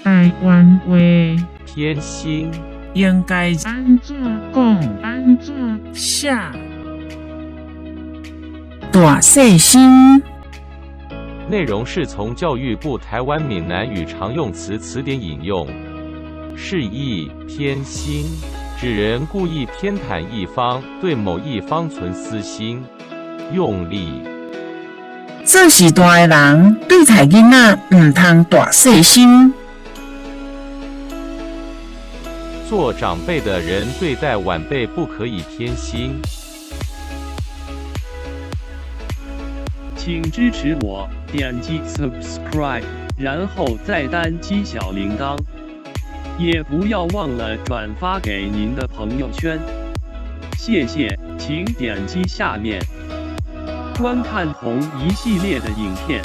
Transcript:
台灣話偏心。應該按怎講？按怎寫？大細心。內容是從教育部台灣閩南語常用詞詞典引用。釋義：偏心，指人故意偏袒一方，對某一方存私心。用例。做序大的人對待囡仔毋通大細心。做長輩的人對待晚輩不可以偏心。請支持我，點擊 subscribe，然後再單擊小鈴鐺，也不要忘了轉發給您的朋友圈。謝謝，請點擊下面觀看同一系列的影片。